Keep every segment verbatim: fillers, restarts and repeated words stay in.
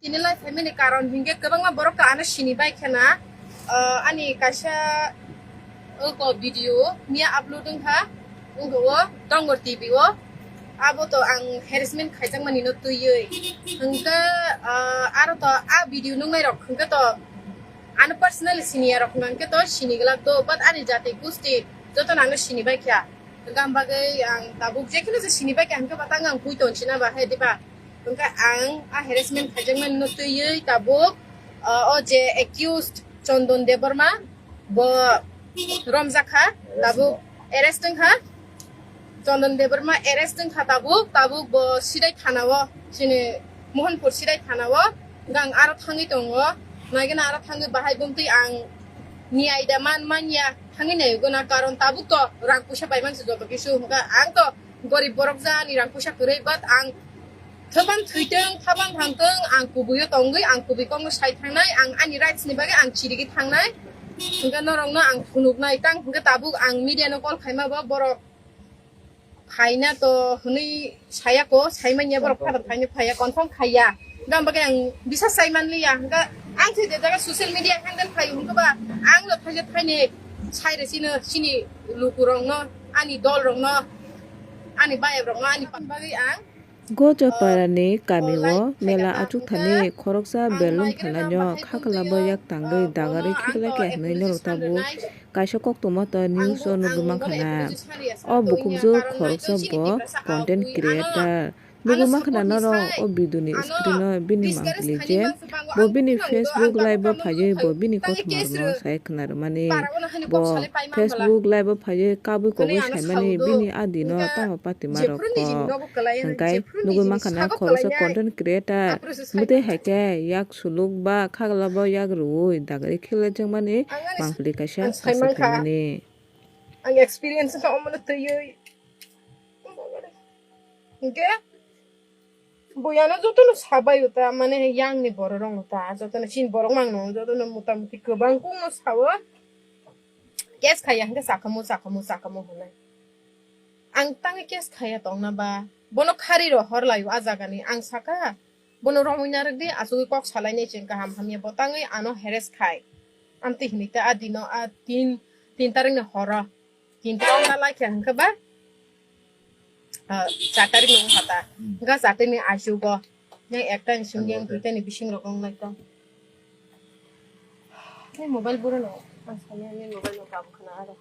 Tini lai phaimani karon hinkhe kwbangma borok to ano sini bai khena. Ah, ani kaisa oko video miya upload wngkha, wngkha o Dongor T V o. Abo to ang harassment khaijakmani no twiwi. Hinkhe, ah, aro to a video nuknai rok hinkhe to ano personally siniya rok hinkhe to sini glak do, but ani jati gusti joto no ano sini bai kha. Hinkhe ang bagwi ang tabuk jekheno je sini bai kha hinkhe batang ang pui tong sina ba hai diba. Hinkhe ang a harassment khaijakmani no twiwi tabuk, ah, o je accused Chondon Debbarma bo romjakha, tabuk arrest wngkha. Chondon Debbarma arrest wngkha tabuk, tabuk bo Sidai thana o, chini Mohanpur Sidai thana o, hinkhe ang aro thangwi tongo, naigena aro thangwi bahai bumtwi ang niyai da man manya thangwi naigena, karon tabuk to rang puisa bai mansi joto kisu, hinkhe ang to gorib borok ja ani rang puisa kwrwi, but ang Thoban thwitwng, thaban thangtwng, ang kubui o tongwi, ang kubui kokno sai thangnai, ang ani rights ni bagwi ang chirigwi thangnai. Hinkhe norokno ang phunuknai, tang hinkhe tabuk ang media no call khaima bo borok phaina to hwnwi saya ko, saimanya borok phada phaina phaya, confirm khaiya. Hinkhe ang bagwi ang bisa sai manliya, hinkhe ang thwi je jaga social media handle khaio, hinkhe ba ang no thaija thaini sai re sino, sini lukurokno, ani dolrokno, ani bayabrokno, ani bagwi ang Gojaparani kamio mela achukthani khoroksa belung thanaino khaklabo yak tangwi dagarwi khiklai khe hwnwi norok tabuk kaisa koktwma tei news o nugwi mankha na. O bukhukjwk khoroksa bo content creator. Nugwi mankha na norok o video ni screen o bini mangpili je bo bini Facebook live o phaiwi bo bini kothoma rokno sai khna rwmani. Bo Facebook live o phaiwi kabui kobui saimani bini adi no tamo patima rok kok. Hwnkhe nugwi mankha na khoroksa content creator mwtwi hai khe yak suluk ba khagla bo yak rwui dagri khiklaijakmani mangpili kaisa asa phaimani. Ang experience wngkha omono twiwi. Hwnkhe buiano jotono sabaio ta, mane yang ni borok rok no ta, jotono chini borok mang no jotono mota moti kwbang kung no sao. Case khaiya hwnkhe chakamo, chakamo, chakamo hwnwi. Ang tangwi case khaiya tongna ba? Bono khari rw hor laio a jaga ni. Ang saka, bono romwi narwk di, achugwi kok salainai chwng kaham hamya. Bo tangwi ano harass khai. Amtwi hwnwi ta a dino, a tin, tin tarik ni horo. Tin tarik wng lai khe hwnkhe ba, ah, char tarik ni wngkha ta. Hwnkhe char tarik ni achugo. Yang ekta ni simi yang duita ni bising rok wng lai tong. Ni mobile buro no. Ang sani ani mobile no kabu khana aro.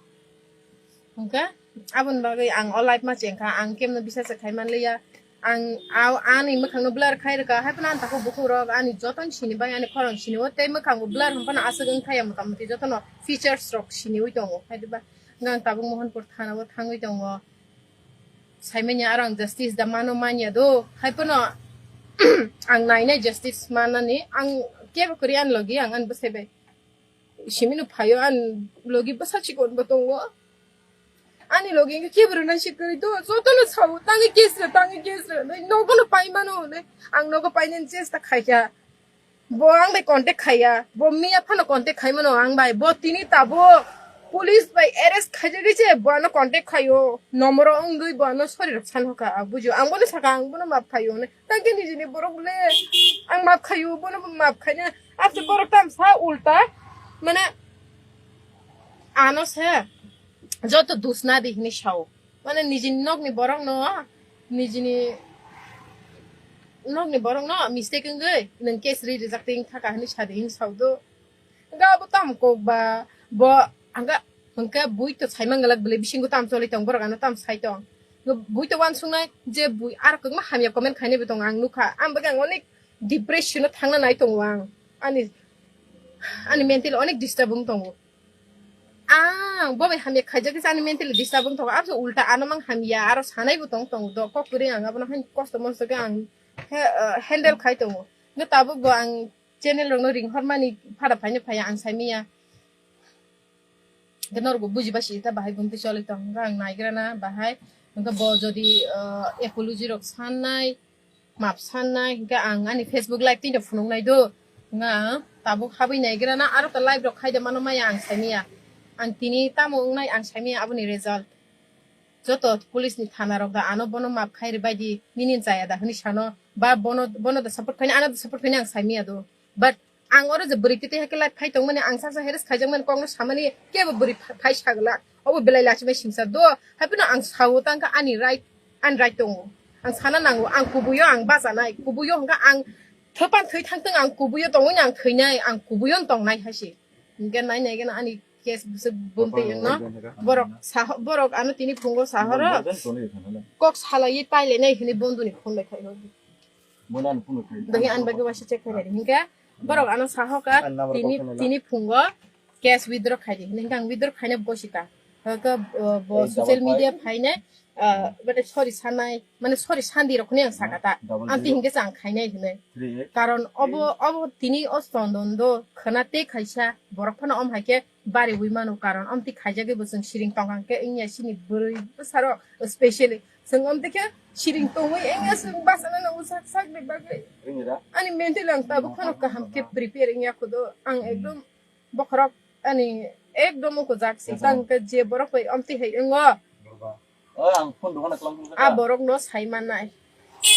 Hwnkhe aboni bagwi ang o live ma chengkha, ang kemno bisa se khai manliya. Ang, a-, ani mwkhangno blur khai rwkha, hai phano ani takhuk bukhuk rok ani jotono sini bai, ani khorang sini o, tei mwkhang bo blur hwn phano aswk wng thaya, mota moti jotono features rok siniwi tongo, hai diba? Hwnkhe ang tabuk Mohanpur thana o thangwi tongo, saimanya aro ang justice da mano manya do, hai phano ang nainai justice manani, ang kebo kwrwi ani logi, ang ani bwsai bai. Simino phaio ani logi bwsa chikon bo tongo. Ani logi hwnkhe kebo rwna se kwrwi do. Jotono sao, "Tangwi case rw, tangwi case rw." Nogo no pai mano hwnwi. Ang nogo painani chesta khaikha. Bo ang bai contact khaiya. Bo miya phano contact khai mano ang bai. Bo tini tabuk police bai arrest khaijagwi se bo ano contact khaio. Nomoro wngwi bo ano sorry rok san hoka. Bujio. Ang bono saka, ang bono map khaio hwnwi. Tangkhe nijini borok le ang map khaio, bono bo map khaina. Ase borok tam sa ulta, mane, ano se joto dus na di hini sao. Mane, nijini nokni borok no, nijini nokni borok no mistake wngwi nwng case ri rijak ting thaka hini sadi hini sao do. Hwnkhe abo tamo kok ba, bo, hwnkhe, hwnkhe bui to sai manglak bwlai bisingo tamo choli tong, borok ano tamo sai tong. Bui to uansuknai je bui aro kwbangma hamya comment khainai bo tongo, ang nukha. Ang bagwi ang onek depression o thangna nai tongo ang. Ani, ani mentally onek disturb wng tongo. Ang bo bai hamya khaijak khe ani mentally disturb wng tongo. Abo ulta ano mang hamya, aro sanai bo tong tongo do. Kok kwrwi ang abono haino kosto mosto khe ang he, uh, handle khai tongo. Hwnkhe tabuk bo ang channel rokno ring hormani phada phaino phaiya ang saimanya. Hwnkhe norokbo bujiba sita bahai bumtwi choli tong hwnkhe ang naigrana bahai. Hwnkhe bo jodi, ah, apology rok sannai, map sannai, hwnkhe ang ani Facebook live tino phunuknai do. Hwnkhe ang tabuk habwi naigrana aro ta live rok khaida mano maya ang saimanya. Ang tini tamo wngnai ang saimanya aboni result. Joto police ni thana rok da ano bono map khai rwbaidi nini chaya da hwnwi sano. Ba bono, bono da support khaina, ano da support khaina ang saimaya do. But ang oro je bwrwi twi twi hai khe live phai tongmani, ang saksa harass khaijak mani, kokno samani kebo bwrwi pha-, phai sagwlak. Obo belai lachimai singsa do. Haiphano ang sao tangkha ani right, ani right tongo. Ang sana nango, ang kubuio ang bachanai, kubuio hwnkha ang thwpan thwi thangthwng, ang kubuio tongwi ang thwinai, ang kubuio tongnai hai se. Hingke nai nai gana ani case bwswk bumtwi wngno. Borok saho-, borok ano tini phungo sahoro kok salaiwi pailainai hinwi bondoni phone bai khai hor. Dohi ani bagwi waisa check khainai. Hingke borok ano sahoka tini, tini phungo case withdraw khaidi hinwi hingke ang withdraw khaina bosika. Hingke, uh, bo social media phainai, ah, bete sorry sanai, mane sorry sandi rok hinui ang saka ta. Ang tini hingke chang khainai hinui. Karon obo, obo tini o chondon do khwna tei khaisa borok phano om hai khe bari ui mano, karon om twi khaijagwi bo chwng siring tongkha hwnkhe wngya chini bwrwi bwsarok specially chwng om twi khe siring tongwi wngya chwng bachana nango sak sakni bagwi. Ani mentally ang tabuk phano kaham khe prepare wngya khudo ang ekdom bokhorok ani ekdom ukujak si tang khe je borok bai om twi hai wngo. O, ang phone dogan klam klam a kha. Borok no sai manai.